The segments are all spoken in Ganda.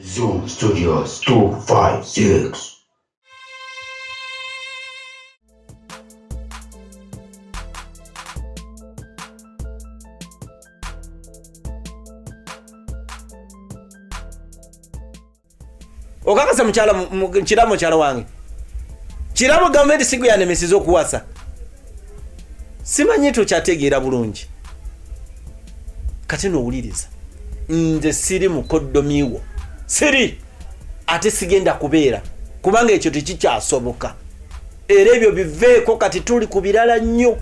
Zoom Studios 256. Okakasa mukyala kirabo, mukyala wange kirabo, gavumenti sigu yanemesiza okuwasa. Simanyi tokyategeera bulungi. Kati nowuliriza, nze siri mukoddomiwo, siri, ate sigenda kubeera, kubanga ekyo tekikyasoboka. Era ebyo biveeko, kati tuli ku birala nnyo.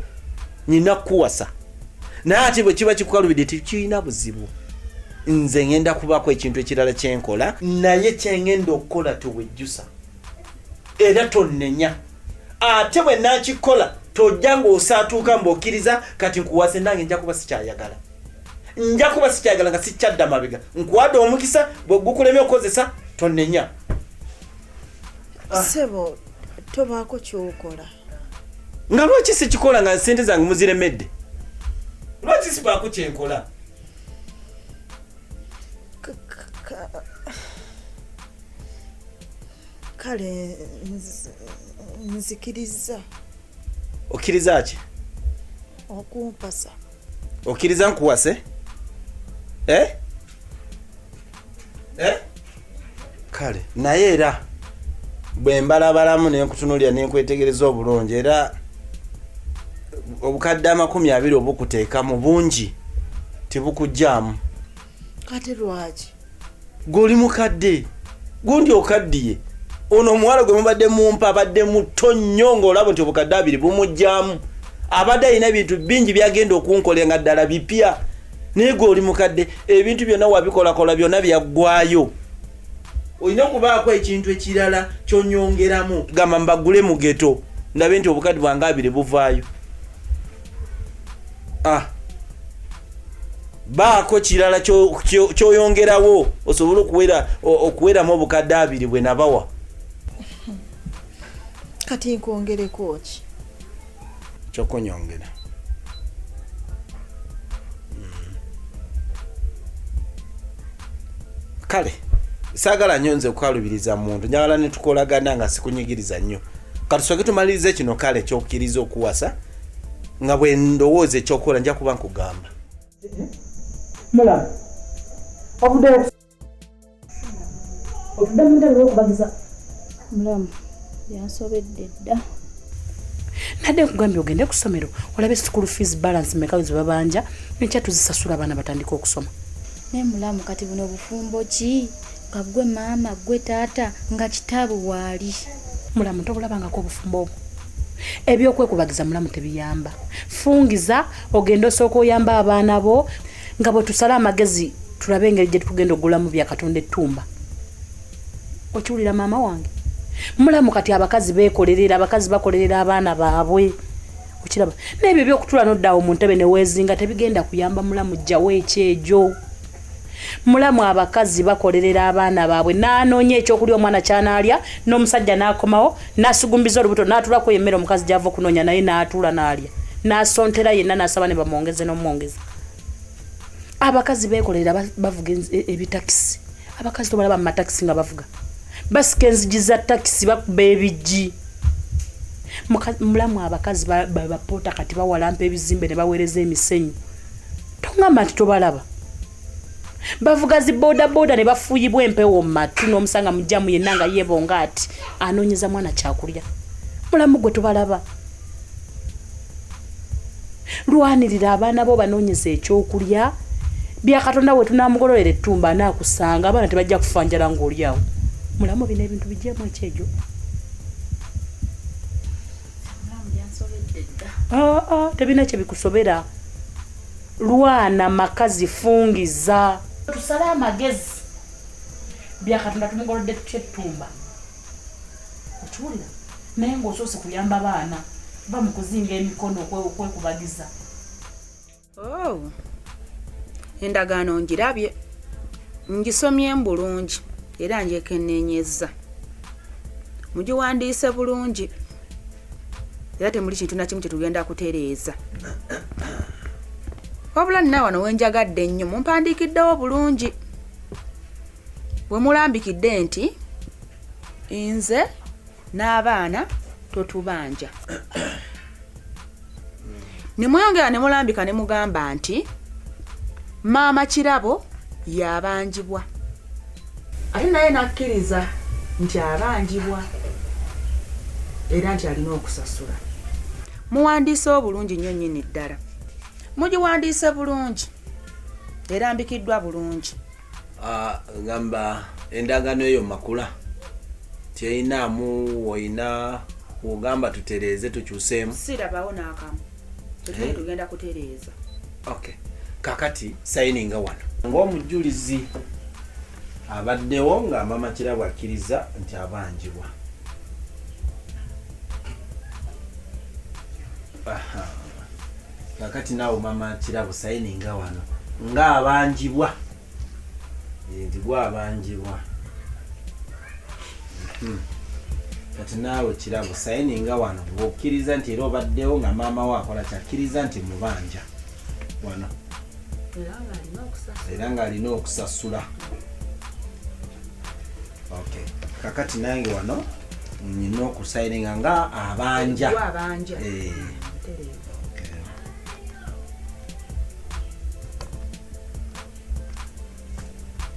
Nina kukuwasa, naye ate bwe kiba kikukalubidde tekirina buzibu. Nze ngenda kubaako ekintu ekirala kyenkola, naye kyengenda okukola tewejjusa era tonnenya. Ate bwe nakikola tojja ng'osaatuuka mbw'okkiriza kati nkuwase, nange nja kuba sikyayagala, nja kuba sikyayagala nga sikyadda mabega. Nkuwadde omukisa, bwe gukulemye okukozesa tonnenya. Ssebo, tobaako kyokola. Nga lwaki sikikola nga sente zange muziremedde? Lwaki sibaako kyenkola? Kale nzikiriza. Okkiriza ki? Okumpasa. Okkiriza nkuwase? Eh? Eh? Kale naye era bwe mbalabalamu nenkutunulira nenkwetegereza obulungi, era obukadde 20 obukuteeka mu bungi tebukugyamu. Kati lwaki? Gwe oli mukadde, gundi okaddiye. Ono omuwala gwe mubadde mumpa abadde muto nnyo, ng'olaba nti obukadde 20 bumugyamu. Abadde alina ebintu bingi byagenda okunkolera nga ddala bipya, naye gwe oli mukadde, ebintu byonna wabikolakola byonna byaggwayo. Olina okubaako ekintu ekirala kyonyongeramu, gamba mbagule mugeto ndabe nti obukadde bwange 20 buvaayo. Ah, baako kirala kyoyongerawo osobole okuweramu obukadde 20 bwe nabawa. Kati nkwongereko ki? Kyokunyongera, Kale saagala nnyo nze kukalubiriza muntu, njagala ne tukolagana nga sikunyigiriza nnyo. Katusooke tumalirize kino. Kale kyokkiriza okuwasa, nga bwe ndowooza ekyokukola nja kuba nkugamba. Mulamu, ovuddeyo otudde mu ntebe olw'okubagiza. Mulamu, byansobedde dda. Nadde nkugambye ogende ku ssomero olabe school fees balance meka ze babanja, enkya tuzisasula abaana batandika okusoma. Naye mulamu, kati buno bufumbo ki nga gwe maama, gwe taata, nga kitaabwe waali? Mulamu, tobulabangako obufumbo obwo? Ebyokwekubagiza, mulamu, tebiyamba. Fungiza ogende osooka oyamba abaana bo, nga bwe tusala amagezi tulabe engeri gye tugenda okugulamu bya Katonda ettumba. Okiwulira, maama wange mulamu? Kati abakazi beekolerera, abakazi bakolerera abaana baabwe, okiraba? N'ebyo ebyokutula noddaawo mu ntebe neweezinga tebigenda kuyamba. Mulamu, jjawo ekyejo. Mulamu, abakazi bakolerera abaana baabwe, n'anoonya ekyokulya omwana kyanaalya, n'omusajja n'akomawo n'asugumbiza olubuto n'atulako emmere omukazi gy'ava okunoonya, naye n'atuula n'alya n'asontera yenna n'asaba ne bamwongeze n'omwongeza. Abakazi beekolerera, bavuga ebitakisi. Abakazi tobalaba mu matakisi nga bavuga, basika enzigi za takisi, bakuba ebijji. Mulamu, abakazi bapoota kati bawalampa ebizimbe ne baweereza emisenyu. Toŋŋamba nti tobalaba bavuga zi bodaboda ne bafuuyibwa empewo mu matu, n'omusanga mujjamu yenna nga yeebonga ati anoonyeza mwana kyakulya. Mulamu, gwe tubalaba. Lwanirira abaana bo, banoonyeza ekyokulya. Byakatonda we tunamugololera ettumba anaakusanga, abaana tebajja kufa njala ng'oli awo. Mulamu, bino ebintu bijjeemu ekyejo. Mulamu, byansobedde dda. Aa, tebirina kye bikusobera. Lwana makazi, fungiza, tusale amagezi. Byakatonda tumugolodde tutya ettumba? Okiwulira? Naye ng'osoose kuyamba baana, va mu kuzinga emikono okwekubagiza. Oh, endagaano ngirabye, ngisomyemu bulungi era njekenneenyezza. Mugiwandiise bulungi era temuli kintu na kimu kye tugenda kutereeza. Wabula nina wano wenjagadde ennyo, mumpandiikiddewo bulungi. We mulambikidde nti nze n'abaana totubanja. Ne mweyongera ne mulambika ne mugamba nti maama Kirabo yabanjibwa, ate naye n'akkiriza nti abanjibwa era nti alina okusasula. Muwandiise obulungi nnyo nnyini ddala, mugiwandiise bulungi, erambikiddwa bulungi. Ngamba endagaano eyo makula teyinaamu woyina wogamba tutereeze tukyuseemu? Sirabawo n'akamu tetuli tugenda kutereeza. Okay, kakati sayininga wano ng'omujulizi abaddewo nga mama Kirabo akkiriza nti abanjibwa. Aha. Kakati naawe mama Kirabo sayininga wano ng'abanjibwa, nti gwabanjibwa. Kati naawe Kirabo sayininga wano ng'okkiriza nti era obaddewo nga maama we akola kyakkiriza nti mubanja wano era era ng'alina okusasula. Okay, kakati nange wano nina okusayininga nga abanja. Abanja. Eh. Tereeza. Okay.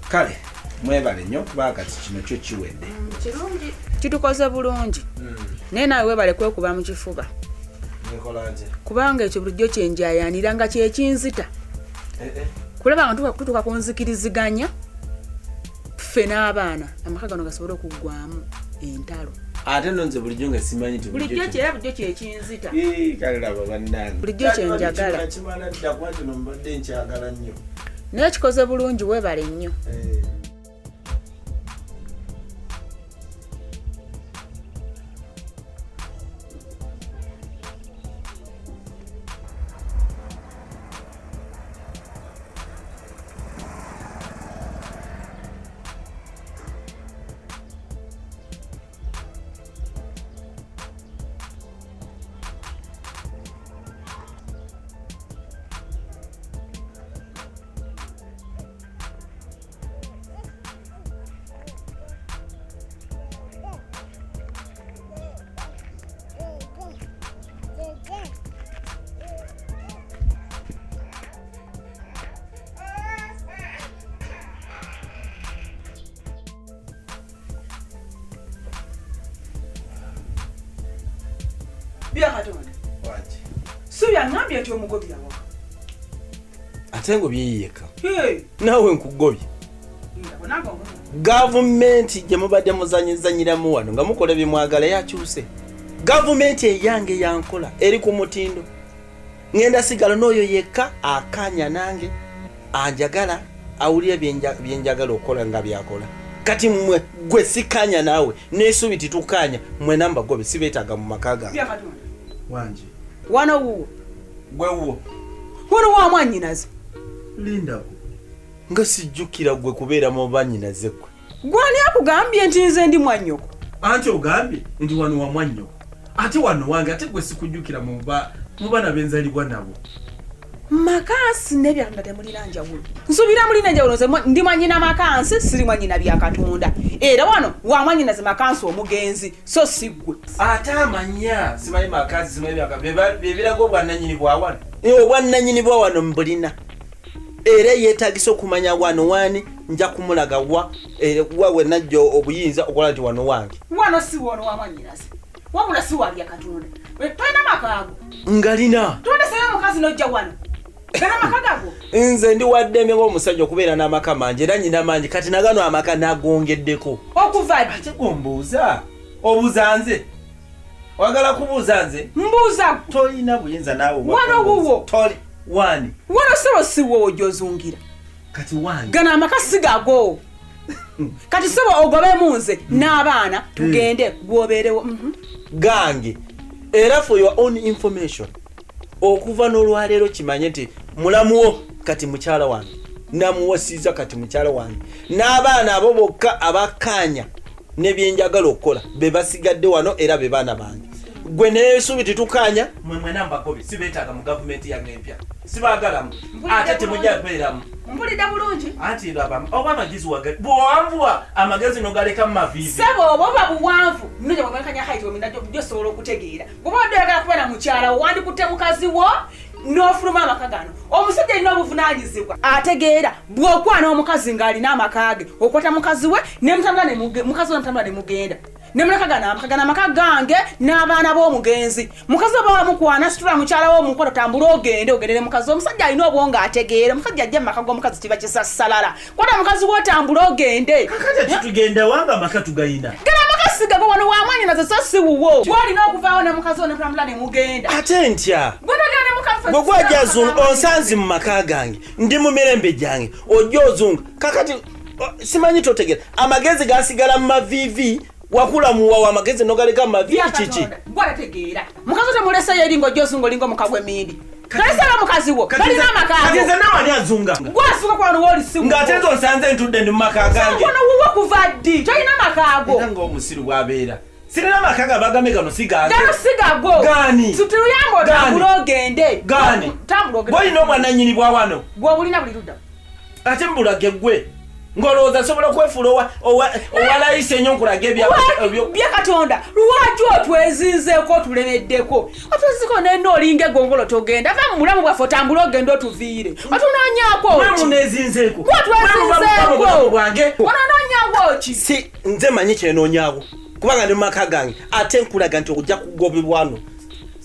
Kale mwebale nnyo kuba kati kino kyo kiwedde. Kirungi, kitukoze bulungi, naye naawe weebale kwekuba mu kifuba. Nkola ntya? Kubanga ekyo bulijjo kyenjayanira nga kyekinzita kulaba nga tutuuka ku nzikiriziganya ffe n'abaana, amaka gano gasobole okuggwamu entalo. Ate no nze bulijjo nga simanyi nti bulijjo kyera bulijjo kyekinzita. Ii, kale laba bannange. Bulijjo kye njagala. Kimala dda kuba kino mbadde nkyagala nnyo. Naye kikoze bulungi, weebale nnyo. Eh. Byakatonda. Waki? Si byaŋŋambye nti omugobye awaka? Ate ngo byeyiyeka naawe nkugobye. Gavumenti gye mubadde muzanyizanyiramu wano nga mukola byemwagala yakyuse. Gavumenti eyange yankola eri ku mutindo. Ŋŋenda sigala n'oyo yekka akanya nange anjagala, awulira byenjagala okukola nga byakola. Kati mmwe gwe sikanya naawe n'esuubi titukanya, mmwe nambagobe sibeetaaga mu maka gange. Byakatonda. Wangi. Wano wuwo? Gwe wuwo. Wano wa mwannyinaze. Lindako, nga sijjukira gwe kubeera mu bannyinaze gwe. Gwani akugambye nti nze ndi mwannyoko? Anti ogambye nti wano wa mwannyoko, ate wano wange, ate gwe sikujjukira mu baana benzalibwa nabo. Makansi n'ebyakatonda temulina njawulo. Nsuubira mulina enjawulo. Nze ndi mwannyina Makansi, siri mwannyina Byakatonda, era wano wa mwannyinaze Makansi omugenzi, so si ggwe. Ate amanya simanyi Makansi simanyi byebiraga obwannanyini bwa wano. Obwannanyini bwa wano mbulina, era yeetagisa okumanya wano wani nja kumulaga wa wa we najja obuyinza okukola nti wano wange. Wano si wono wa mwannyinaze, wabula si wa Byakatonda. Tolina makaago? Ngalina. Tondeseyo omukazi n'ojja wano, gano amaka gago? Nze ndi waddembe ng'omusajja okubeera n'amaka mangi, era nyina mangi, kati nagano amaka nagongeddeko. Okuva ddi? Ate gombuuza obuuza nze, oyagala kubuuza nze? Mbuuza ggwe. Tolina buyinza naawe. Wano wuwo. Toli wani. Wano sebo si wowo gy'ozungira. Kati wange. Gano amaka si gago. Kati sebo ogobemu nze n'abaana tugende, gwobeerewo. Gange. Era for your own information, okuva n'olwaleero kimanye nti mulamuwo kati mukyala wange, namuwasiza kati mukyala wange, n'abaana abo bokka abakkaanya ne byenjagala okukola be basigadde wano, era be baana bange. Gwe nesuubi tetukkaanya, mwe mwena mbagobe, sibeetaaga mu gavumenti yange empya, sibaagalamu ate temujja kubeeramu. Mpulidde bulungi. Anti laba oba amagezi waga bw'owanvuwa amagezi nogaleka mu maviivi. Ssebo, oba oba buwanvu nno bwemwenkanya height wemina gyosobola okutegeera. Bw'oba wadde oyagala kubeera mukyala wo, wandikutte mukazi wo n'ofuluma amaka gano. Omusajja alina obuvunaanyizibwa, ategeera bw'okwana omukazi ng'alina amaka ge, okwata mukazi we nemutambula mukazi we nemutambula nemugenda nemuleka gano amaka gano amaka gange n'abaana b'omugenzi. Mukazi oba wamukwana, situla mukyala wo omukoto, tambula ogende ogendere mukazi. Omusajja alina obwongo, ategeera. Omusajja ajja mu maka g'omukazi kiba kisassalala. Kwata mukazi wo otambule ogende. Kakati tugenda wanga amaka tugayina. Gala amaka sigago, wano wa mwanyinaze so si wuwo. Gw'olina okuvaawo ne mukazi wo nemutambula ne mugenda. Ate ntya? Gwenogenda ne mukazi. Gwe gwajja azunga, onsanzi mu maka gange, ndi mu mirembe gyange, ojja ozunga. Kakati simanyi totegera, amagezi gasigala mu maviivi. Wakula muwawa, amagezi nogaleka mu maviivi, kiki? Gwalategeera mukazi wo temuleseyo eri ng'ojja ozunga olinga omuka gw'emindi. Toleseyo mukazi wo, balina amaka Kati ago. nze nawe ani azunga? Gwasuka kwano wooli si wuwo. Ng'ate nze onsanze ntudde ndi mu maka gange. Wano wuwo kuva ddi? Tolina maka ago. Era ng'omusiru bw'abeera, sirina maka ga bagambe gano si gange. Gano si gago. Gaani? Tutuyambe otambule ogende. Gaani? Tambula ogende. Bwolina obwannannyini bwa wano. Gw'obulina buli ludda. Ate mbulage gwe ng'olowooza sobola okwefuula owalayisi ennyo nkulaga Bya Katonda, lwaki otwezinzeeko otulemeddeko? Otwezinzeeko nena olinga eggongolo, togenda. Va mu bulamu bwaffe otambule ogende otuviire. Otunoonyaako ki? Munezinzeeko. Gw'otwezinzeeko. Bwange. Onoonyaako ki? Si nze manyi kyenoonyaawo, kubanga ndi mu maka gange. Ate nkulaga nti ojja kugobebwa wano,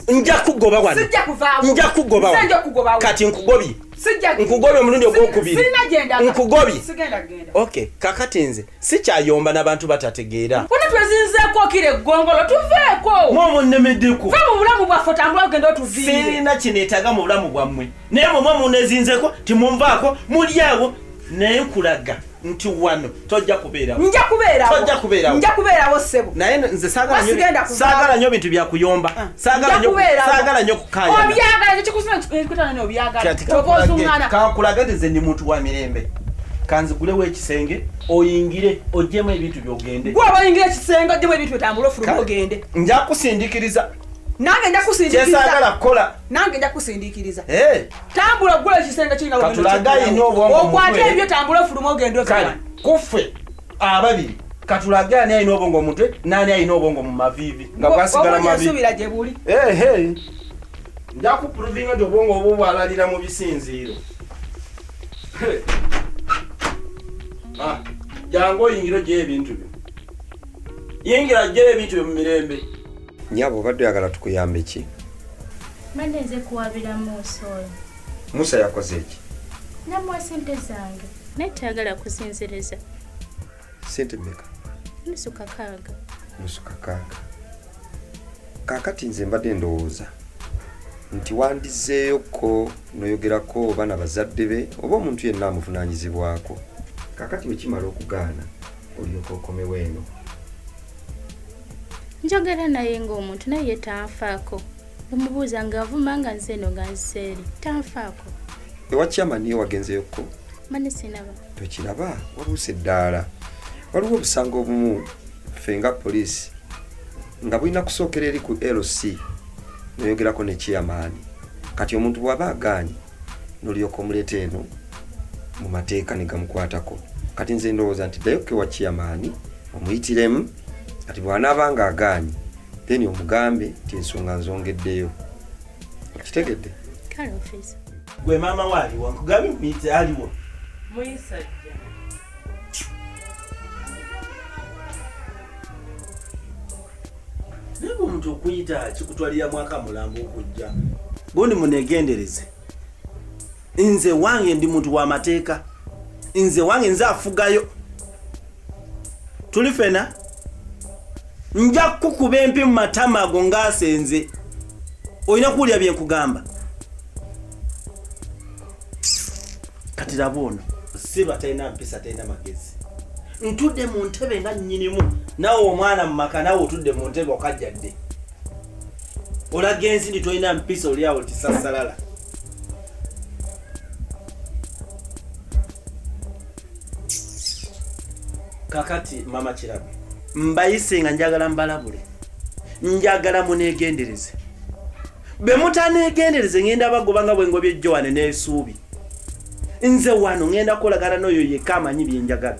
nja kugoba wano. Sijja kuvaawo. Nja kugoba Nze wano. nja kugobawo. Kati nkugobye. Sijja. Nkugobye omulundi ogwokubiri. Sirina gye ndaga. Nkugobye. Sigenda kugenda. Ok, kakati nze sikyayomba n'abantu batategeera. Wano twezinzeeko okira eggongolo, tuveeko. Mwomunnemeddeko. Va mu bulamu bwaffe otambule ogende otuviire. Sirina kineetaaga mu bulamu bwammwe, naye mwemwe munezinzeeko timunvaako, muli awo. Naye nkulaga nti wano tojja kubeerawo. Nja kubeerawo. Tojja kubeerawo. Nja kubeerawo ssebo. Naye nze saagala nnyo- Sigenda kuvaawo. saagala nnyo bintu byakuyomba, saagala Nja kubeerawo. saagala nnyo kukaayana. Obyagala ekikusana obyagala. Kati Kyova ozuŋŋana. kankulage nti nze ndi muntu wa mirembe. Kanzigulewo ekisenge oyingire oggyemu ebintu byogende. Gwe oba oyingira ekisenge oggyemu ebintu otambule ofulume ogende. Nja kusindikiriza. Nange nja kusindiikiriza. Kyesaagala kukola. Nange nja kusindiikiriza. Eh, Tambula ogula ekisenge kirina Katulage alina obwongo mu okwate mutwe. ebyo, tambula ofulume ogende. Kale Ofulume. kuffe ababiri katulage ani alina obwongo mu mutwe n'ani alina obwongo mu maviivi nga bwasigala mu maviivi. Nsuubira gye buli. Ehe, nja kupuruvinga nti obwongo obwo bwalalira mu bisinziiro. He. Ah, jangu oyingire ogyeyo ebintu byo, yingira ogyeyo ebintu byo mu mirembe. Nyabo, obadde oyagala tukuyambe ki? Mbadde nze kuwabira Musa oyo. Musa yakoze eki? Namuwa sente zange naye tayagala kuzinziriza. Sente mmeka? 650. 650. Kaakati nze mbadde ndowooza nti wandizeeyokko noyogerako oba na bazadde be oba omuntu yenna amuvunaanyizibwako. Kaakati bwe kimala okugaana, olyoka okomewo eno. Njogera naye ng'omuntu naye ye tanfaako. Omubuuza ng'avuma nga nze eno nga nze eri tanfaako. Ewa chairman yo wagenzeyokko? Mane sinaba. Tokiraba, wabuuse eddaala. Waliwo obusango obumu ffe nga poliisi nga bulina kusookera eri ku LC noyogerako ne chairman. Kati omuntu bw'aba agaanye nolyoka omuleeta eno mu mateeka ne gamukwatako. Kati nze ndowooza nti ddayo wa chairman omuyitiremu. Kati bw'anaaba nga agaanye, then omugambe nti ensonga nzongeddeyo. Okitegedde? Kale ofiisa. Gwe maama we aliwa? Nkugambye muyite, aliwa? Muyisajja. Naye gwe omuntu okuyita kikutwalira mwaka mulamba okujja. Gundi munegendereze, nze wange ndi muntu wa mateeka, nze wange nze afugayo, tuli fena. Nja kukuba empi mu matama ago ng'asenze. Olina kuwulira bye nkugamba. Kati laba ono siba talina mpisa, talina magezi. Ntudde mu ntebe nga nnyinimu, naawe omwana mu maka, naawe otudde mu ntebe okajjadde, olaga ensi nti tolina mpisa, oli awo tisasalala. Kakati mama Kirabo, mbayise nga njagala mbalabule. Njagala muneegendereze. Bwe mutaneegendereze ngenda bagoba nga bwe ngobye Joan n'esuubi. Nze wano ngenda kukolagana n'oyo yekka amanyi bye njagala.